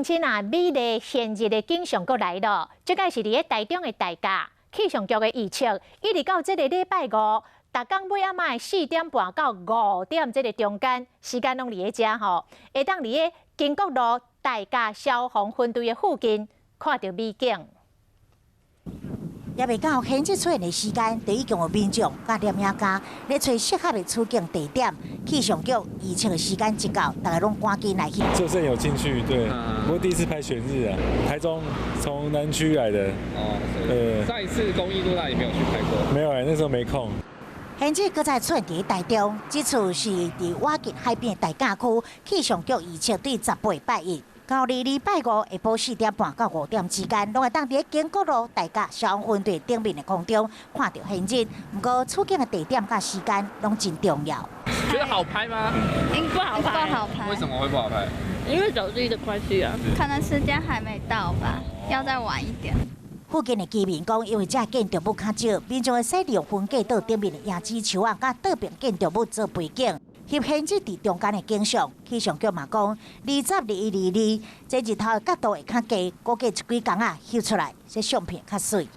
親啊，美麗現日的景象閣來囉，這擺是佇咧台中的大甲。氣象局的預測，一直到這个禮拜五，逐工尾暗的4點半到5點這个中間時間攏佇咧遮吼，會當佇咧經國路大甲消防分隊的附近看著美景。猶未到現日出現的時間，就已經有民眾佮攝影家咧揣適合的取景地點。氣象局預測的時間一到，大家攏趕緊來翕。這陣有進去，對，不過第一次拍懸日啊，台中從南區來的。哦，對。上一次公益路那裡沒有去拍過？沒有欸，那時候沒空。現日閣再出現佇台中，這次是佇瓦吉海邊的大甲區，氣象局預測對18、拜一到22拜五下晡4點半到5點之間，攏會當佇咧經國路大甲消防分隊頂面的空中看著現日。毋過取景的地點佮時間攏真重要。覺得好拍嗎？應不好拍。不好拍。為什麼會不好拍？因為手機的關係啊。可能時間還沒到吧，要再晚一點。附近的居民講，因為這建築物較少，民眾會使利用分隔島頂面的椰子樹仔佮倒爿建築物做背景，翕現日佇中間的景象。氣象局嘛講，20、21、22，這日頭的角度會較低，估計這幾工仔翕出來，這相片較媠。